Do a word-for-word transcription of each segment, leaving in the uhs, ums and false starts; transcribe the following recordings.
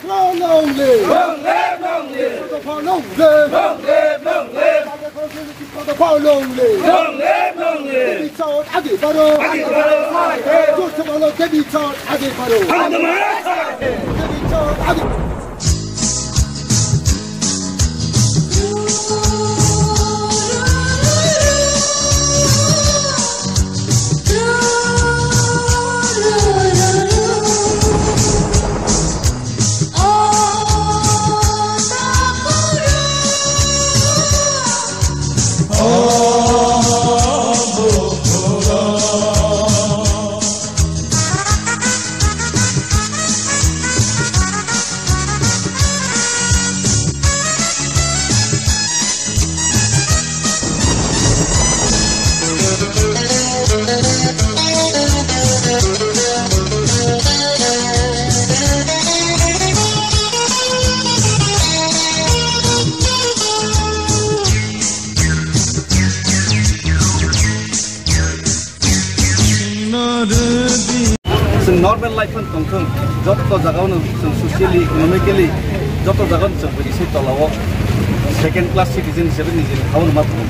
Long live! Long live, long live! Dopha long live! Long live, long live! Dopha long live! Long live, long live! Demi chot agi baro! Agi baro! Jor se bolo, demi chot agi baro! Demi chot agi Chwng normal life-no tongthwng, joto jagao-no chwng socially, economically joto jagao-no chwng buini se tolao second class citizen hisabe nijini hao-no ma tongo.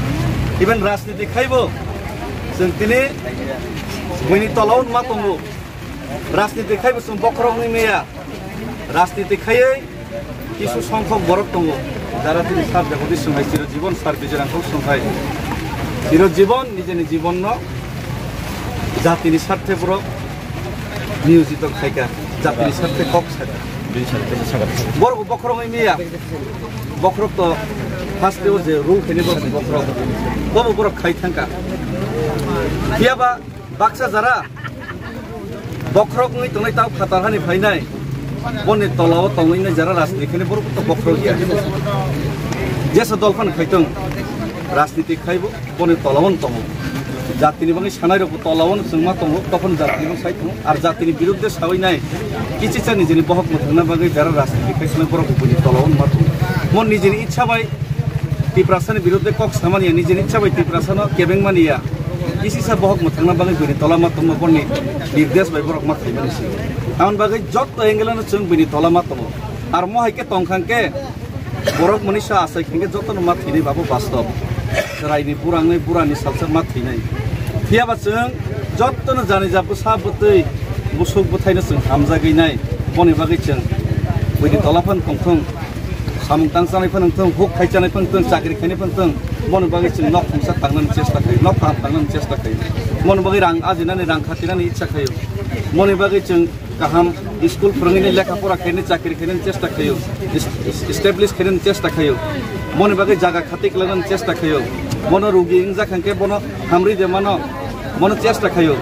Even rajniti khaibo chwng tini buini tolao-no ma tongo. Rajniti khaibo chwng bokhorok wngwi maya. Rajniti khaiwi kisu songkhok borok tongo, jara tini sar jaga di swnghai, chiro jibon sar bijrang kok swnghai. Chiro jibon nijeni jibonno jatini sarthe borok niyojito khaika, jatini sarthe kok saka. Borok bokhorok wngwi maya. Bokhorok to first o je rule khaini borok bokhorok. Bobo borok khai thangka. Phiyaba baksa jara bokhorok wngwi tongnai, tao phatar hani phainai, boni tolao tongwi nai jara rajniti khainai borok to bokhorok ya. Jesa dol phano khaitong, rajniti khaibo boni tolao no tongo. Jatini bagwi sanai rokbo tolao no chwngma tongo, tokon jatini bagwi sai tongo. Ar jatini biruddhe sawi nai kichicha nijini bohok mwthangna bagwi jara rajniti khai khwlai borok boni tolao no ma tongo. Mon nijini ichha bai Tiprasani biruddhe kok samani ya, nijini ichha bai Tiprasano kebeng mani ya. Kisisa bohok mwthangna bagwi buini tola ma tongo, borni nirdesh bai borok ma khaimani se. Amoni bagwi jotto angle-no chwng buini tola ma tongo. Ar mo hai khe tong kha khe borok mwnwi sa achai khe jotono ma thwinai babo bastob. Chwraini burangni burani salsa ma thwinai. Phiyaba chwng jottono jani ja bwsa bwtwi busuk bwthaino chwng hamjagwi nai. Boni bagwi chwng buini tola phan tongthung. Samung tang chanai phano wngthung, huk khai chanai phano wngthung, chakri khainai phano wngthung, boni bagwi chwng nok thumsa tangnani chesta khaio, nok kaham tangnani chesta khaio. Boni bagwi rang ajinani, rang khatinani ichha khaio. Boni bagwi chwng kaham school phwrwngwi lekha pora khainai, chakri khainani chesta khaio, is-, is-, establish khainani chesta khaio. Boni bagwi jaga khati khlainani chesta khaio. Bono rugi wngjak hwnkhe bono hamri de mano, bono chesta khaio.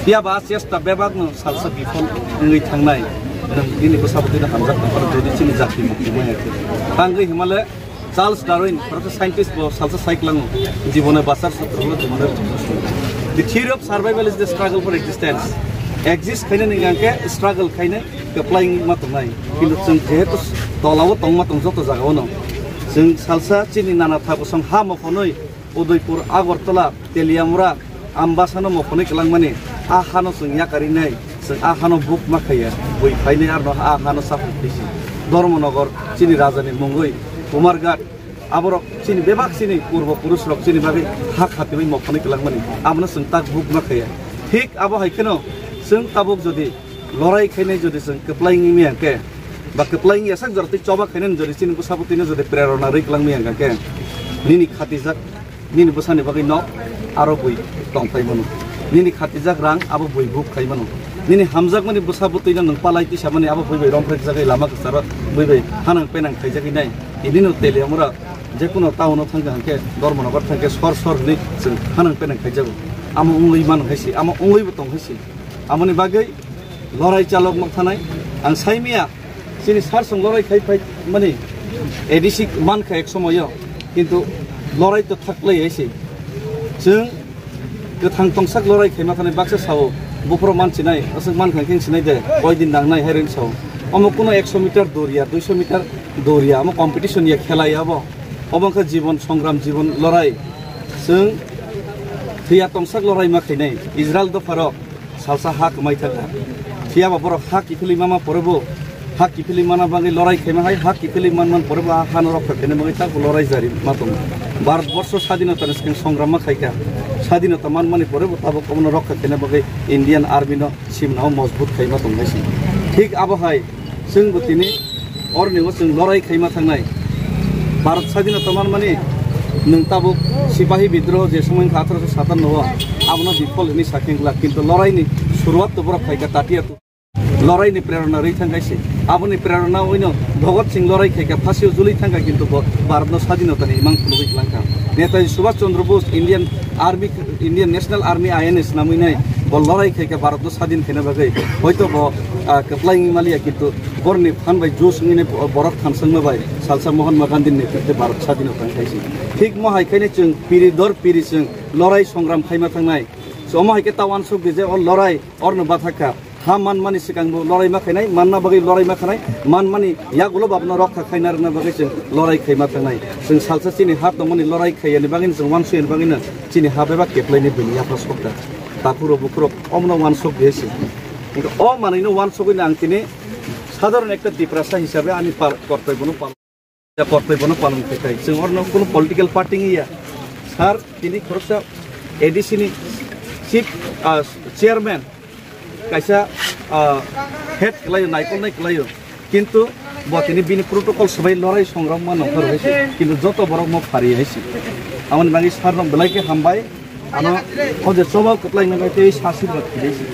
Phiyaba chesta bebakno salsa bifol wngwi thangnai. Nwng bini bwsabo tino hamjak tongphano jodi chini jati mukti maya khe. Tangwi himale Charles Darwin, khoroksa scientist bo salsa sai kwlango, jibone bachar sutro hwnwi jibone. The theory of survival is the struggle for existence. Exist khainani hwnkhe struggle khainai, kwplai wngwi ma tongnai. Kintu chwng jehetu tolao tongma tong joto jagao no. Chwng salsa chini nana tha bosong ha mokhonwi Udaipur, Agartala, Teliamura, Ambasano mokhonwi kwlangmani, a hano chwng yakarinai, chwng a hano buk ma khaiya, bui phainai arno a hano saphang phisi. Dharmanagar, chini rajani mungwi, Kumarghat, aborok chini bebak chini purbo purusrok chini bagwi ha khatiwi mokhonwi kwlangmani, abono chwng tak buk ma khaiya. Thik abo hai kheno chwng tabuk jodi lorai khainai jodi chwng kwplai wngwi maya khe, ba kwplai wngya sak jora twi choba khainani jodi chini bwsabo twino jodi prerona rwi kwlangmaya khe, nini khatijak, nini bwsani bagwi nok aro bui tongphai mano. Nini khatijak rang abo bui buk khai mano. Nini hamjakmani bwsabo twino nwng palai tisamani abo bui bai romphrekjagwi lama kwcharo bui bai hanang penang khaijagwi nai. Tinino Teliamura jekuno town-o thangkha hwnkhe, Dharmanagar thangkhe sor sor hwnwi chwng hanang penang khaijago. Amo wngwi mano hai se, amo wngwibo tong hai se. Amoni bagwi lorai chalok nokhanai ang saimia chini sar song lorai khai phai mani A D C mankha ek somoyo, kintu lorai to thaklai hai se. Chwng kwthang tongsak lorai khaima thani baksa sao, buphuru man sinai, aswk man kha khe sinai de, koi din nangnai hai ring sao. Omo kuno ekso meter doriya, duiso meter doriya, omo competition ya, khela ya bo. Obo wngkha jibon songram, jibon lorai. Chwng thwiya tongsak lorai ma khainai. Israel dopharok salsa ha kwmai thangkha. Phiyaba borok ha kiphilwi mama pore bo Ha kiphilwi mana bagwi lorai khaima hai, ha kiphilwi man man pore bo ha hano rokha khaina bagwi tabuk lorai jari ma tongo. Bharat borsho sadinota ni swkang songram ma khaikha, sadinota man mani pore bo tabuk omono rokha khaina bagwi Indian Army no simna o mojbut khaima tong hai se. Thik abo hai chwng bo tini orni o chwng lorai khaima thangnai. Bharat sadinota man mani nwng tabuk sipahi bidroho je somoi wngkha athroso satanno o, abono bifol hinwi sakhe wngla, kintu lorai ni suruat to borok khaikha, tatia to. Lorai ni prerona rwi thang kaise. Aboni prerona oino Bhagat Singh lorai khaikha, phasio juli thangkha, kintu bo Bharat no sadinota ni imang phunugwi twlangkha. Netaji Subhash Chandra Bose Indian Army, Indian National Army I N A swnamwi nai bo lorai khaikha Bharat no sadin khaina bagwi. Hoito bo, ah, kwplai wngwi maliya, kintu borni phan bai juice wngwi nai borok thansangma bai salsa Mahatma Gandhi ni netritwe Bharat sadinota thang kaise. Thik mo hai khainai chwng piri dor piri chwng lorai songram khaima thangnai. Omo hai khe ta wansuk di je o lorai orno bathakha. Ha man mani swkang bo lorai ma khainai, manna bagwi lorai ma khanai, man mani yagulo babno rokha khaina rwna bagwi chwng lorai khaima thangnai. Chwng salsa chini ha tongmani lorai khaiyani bagwino chwng wansuyani bagwino chini ha bebak keplaini bini yapha sokha. Takhurok bukhurok omono wansok di se. Hingke o manwino wansogwino ang tini sadharon ekta Tiprasa hisabe ani pal-, kortoibono pal-, kortoibono palon khe khai. Chwng orno kuno political party wngya. Sir, tini khoroksa A D C ni chief, ah, chairman, kaisa, ah, head kwlaio, naikolnai kwlaio. Kintu bo tini bini protocol swbai lorai songrokma nongkhor hai se. Kintu joto borok mo phari hai se. Amoni bagwi sir no belai khe hambai. Ano o je choba kwplai nang tei sasirwad khilai se.